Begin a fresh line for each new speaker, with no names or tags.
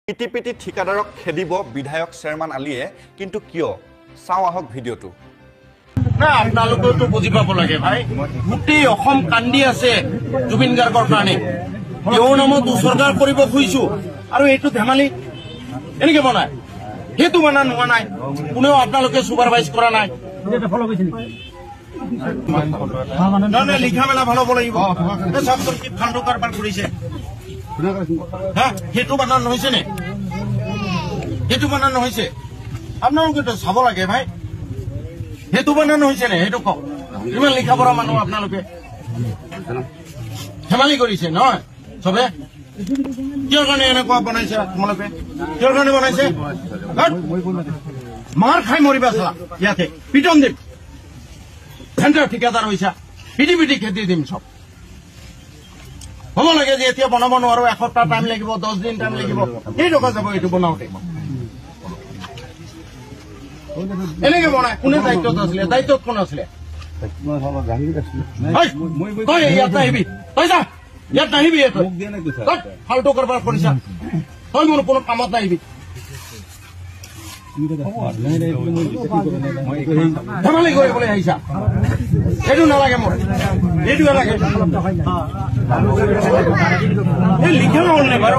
পিটি পিটি ঠিকাদাৰক খেদিব বিধায়ক শ্বেৰমান আলীয়ে, কিন্তু কিয়? চাওঁ আহক ভিডিঅ'টো।
না, আপোনালোকেওতো বুজি পাব লাগে ভাই, গোটেই অসম কান্দি আছে জুবিন গাৰ্গৰ কাৰণে। তেওঁৰ নামত উচৰ্গা কৰিব খুজিছো আৰু এইটো ধেমালি এনেকে বনায়, সেইটো বানান হোৱা নাই, কোনেও আপোনালোকে চুপাৰভাইজ কৰা নাই। নহয়, লিখা মেলা ভাল হ'ব লাগিব। চাওকচোন কি ফাল্টু কাৰবাৰ কৰিছে। হা, সেইটো বানান হৈছে নে? সেইটো বানান হৈছে? আপোনালোকেতো চাব লাগে ভাই, সেইটো বানান হৈছে নে সেইটো কওক। ইমান লিখা পঢ়া মানুহ আপোনালোকে ধেমালি কৰিছে নহয় চবে? কিহৰ কাৰণে এনেকুৱা বনাইছে তোমালোকে? কিহৰ কাৰণে বনাইছে? মাৰ খাই মৰিবা চালা, ইয়াতে পিটন দিম। চেণ্টাৰ ঠিকাদাৰ হৈছা, পিটি পিটি খেদি দিম চব। হ'ব লাগে যে এতিয়া বনাব নোৱাৰো, এসপ্তাহ টাইম লাগিব, 10 দিন টাইম লাগিব, কেই টকা যাব এইটো বনাওঁতে? এনেকে বনাই কোনে দায়িত্বত আছিলে? দায়িত্বত কোন আছিলে? তই ইয়াত নাহিবি, তই যা, ইয়াত নাহিবি, তই ফাল্টু কাৰবাৰ কৰিছা, তই মোৰ কোনো কামত নাহিবি। ধেমালি কৰিবলৈ আহিছা, সেইটো নালাগে মোৰ, এইটোৱে লাগে। এই লিখা নহ'ল নে বাৰু?